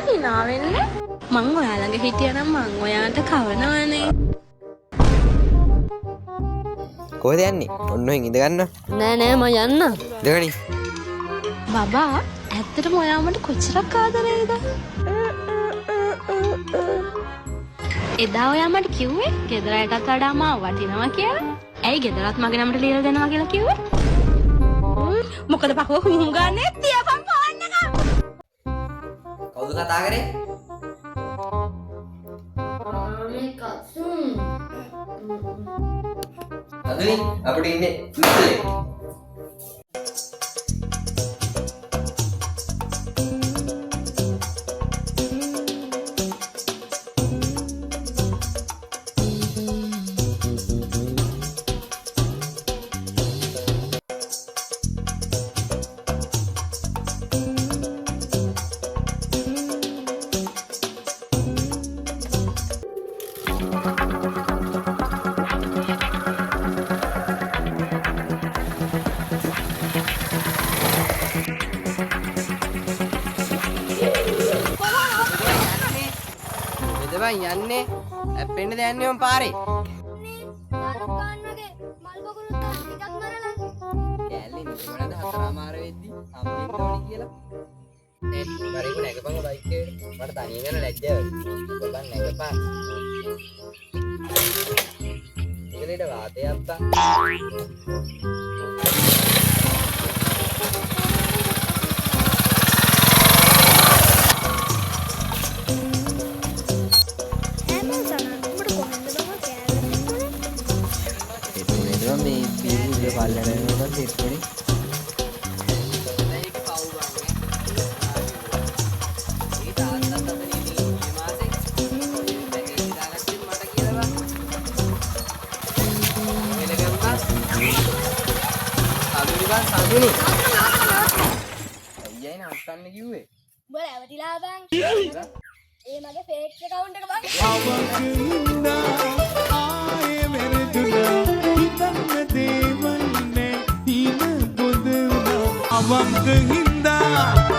හිනා වෙන්නේ? මං ඔයා ළඟ හිටියනම් මං ඔයාට කවනවනේ. කොහෙද යන්නේ? ඔන්න ඔහෙන් ඉඳ ගන්න. නෑ නෑ මං යන්න. ඉඳගනි. බබා ඇත්තටම ඔයා මට කොච්චරක් ආදරේද? එදා ඔයා මට කිව්වේ ගෙදර අයටත් වඩා මාව වටිනවා කියලා. ඇයි ගෙදරත් මගේ නමට ලියලා දෙනවා කියලා කිව්වේ? මොකද පපුව හුම් ගන්නේ තියපන් ෆෝන් එක. කවුද කතා කරේ? මේ කසුන්. අදුනි අපිට ඉන්නේ මිත්‍රලේ. කොහෙද බං යන්නේ? ඇප්පෙන්නද යන්නේ මං පාරේ? කෑල්ලේ නිකමනද හතරමාර වෙද්දි හම්බෙන්න ඕනි කියලා. ඒ බරේක නැගපන් බයික් එකේ. මට තනියම යන ලැජ්ජාව. බං නැගපන්. ඒකලට වාතය අප්පා. මේ පිළිග පල්ලට යනකොට සෙට්. ඒක පව් බං ඈ. ඒ තාත්තත් අතන ඉන්නේ ගිය මාසේ. ඔය පැකේජ් දාගත්තේ මට කියලා බං. වෙලගම් බං. සතුනි බං සතුනි. අයියයි නවත්තන්න කිව්වේ. උඹ රැවටිලා බං. ඒ මගේ ෆේක් ඇකවුන්ට් එක බං. ආයේ වෙරදුනා හිතන්න දේවල් නෑ හීන බොඳ වුණා අවංක හින්දා.